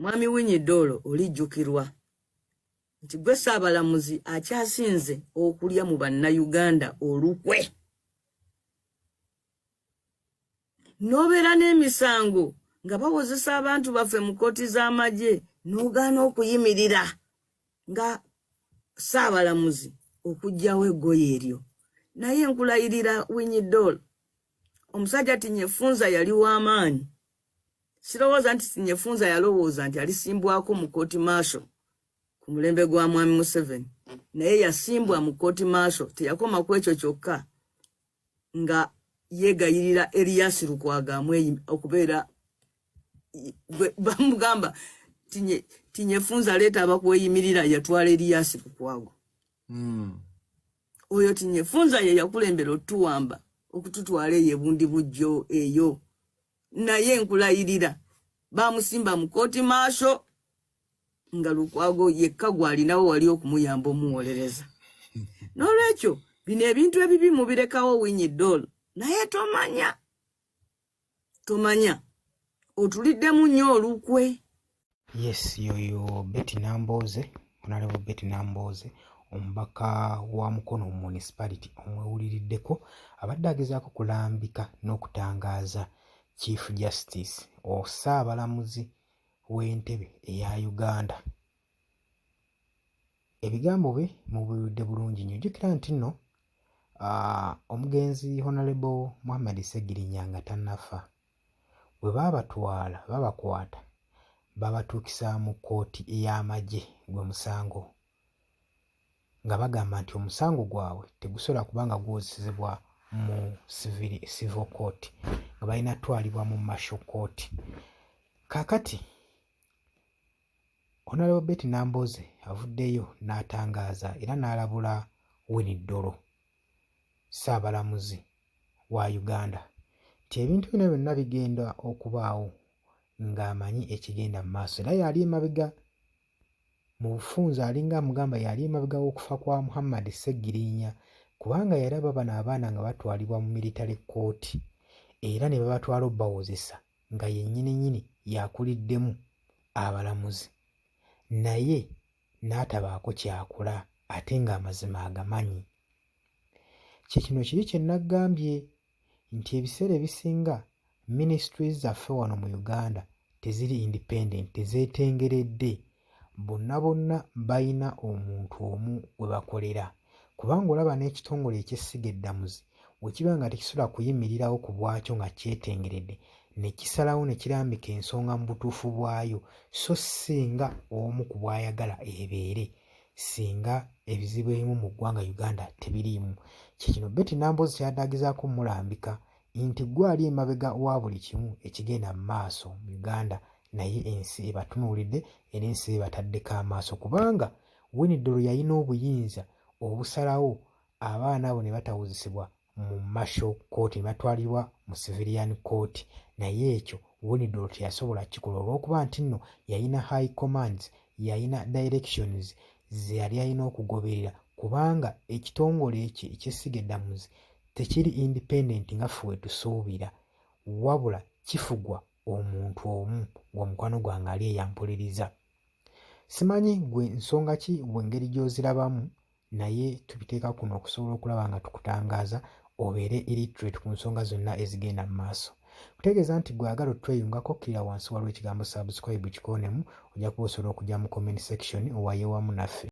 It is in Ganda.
Mwami Winyi Dolo, olijjukirwa nti gwe Ssaabalamuzi akyasinze okulya mu Bannayuganda olukwe, n'obeera n'emisango nga bawozesa abantu baffe mu kkooti z'amagye, n'ogaana okuyimirira nga Ssaabalamuzi okuggyawo eggoye eryo. Naye nkulayirira, Winyi Dolo, omusajja Tinyefunza yali w'amaanyi. Sirowooza nti Tinyefunza yalowooza nti alisimbwako mu kooti martial ku mulembe gwa Mwami Museveni, naye yasimbwa mu kooti martial. Teyakoma ku ekyo kyokka, nga yeegayirira Erias Lukwago okubeera bamugamba Tinyefunza leeta abakweyimirira. Yatwala Erias Lukwago. Oyo Tinyefunza ye yakulembera otuwamba okututwala eyo ebundi bujjo eyo. Naye nkulayirira, bamusimba mu kooti martial nga Lukwago yekka gwalinawo wali okumuyamba omuwolereza. N'olwekyo bino ebintu ebibi mubirekawo, Winyi Dolo, naye tomanya, tomanya otuliddemu nnyo olukwe. Yes, yoyo Betty Nambooze, Honorable Betty Nambooze, omubaka wa Mukono Municipality omwewuliriddeko, abadde agezaako kulambika n'okutangaaza Chief Justice, Ossaabalamuzi w'entebe eya Uganda. Ebigambo bye mubiwulidde bulungi nnyo. Jjukira nti nno omugenzi Honorable Muhammad Ssegirinya nga tannafa, bwe baabatwala babakwata babatuukisa mu kkooti ey'amagye gwe musango, nga bagamba nti omusango gwabwe tegusobola kuba nga guwozesebwa mu civil court, nga balina twalibwa mu martial court. Kaakati Honorable Betty Nambooze avuddeyo n'atangaaza era n'alabula Winnie Dolo, Ssaabalamuzi wa Uganda, nti ebintu bino byonna bigenda okubaawo ng'amanyi ekigenda mu maaso, era yali emabega. Mu bufunze alinga amugamba yali emabega w'okufa kwa Muhammad Ssegirinya, kubanga yalaba bano abaana nga batwalibwa mu military court era ne babatwala obbawozesa nga yennyini nnyini yakuliddemu abalamuzi, naye n'atabaako kyakola ate ng'amazima agamanyi. Kye kino kiri kye naggambye nti ebiseera ebisinga ministries zaffe wano mu Uganda teziri independent, tezeetengeredde. Bonna bonna balina omuntu omu gwe bakolera, kubanga olaba n'ekitongole eky'essiga eddamuzi bwe kiba nga tekisobola kuyimirirawo ku bwakyo nga kyetengeredde ne kisalawo ne kirambika ensonga mu butuufu bwayo, so singa omu ku bw'ayagala ebeere, singa ebizibu ebimu mu ggwanga Uganda tebiriimu. Kye kino Betty Nambooze ky'abadde agezaako omulambika nti ggwe ali emabega wa buli kimu ekigenda mu maaso mu Uganda, naye ensi ebatunuulidde era ensi ebataddeko amaaso, kubanga Winnie Dolo yalina obuyinza obusalawo abaana abo ne batawozesebwa mu martial court ne batwalibwa mu civilian court. Naye ekyo Winnie Dolo teyasobola kukikola olw'okuba nti nno yalina high commands, yalina directions ze yali alina okugoberera, kubanga ekitongole ekyo eky'essiga eddamuzi tekiri independent nga ffe we tusuubira, wabula kifugwa omuntu omu. Ng'omukwano gwange ali eyampuliriza, simanyi gwe nsonga ki bw'engeri gy'ozirabamu, naye tubiteeka kuno okusobola okulaba nga tukutangaaza obeere illiterate ku nsonga zonna ezigenda mu maaso. Kutegeeza nti gwe agala otweyungako, kkirira wansi waliwo ekigambo "subscribe", kikoonemu, ojja kuba osobola okujja mu comment section owaye wamu naffe.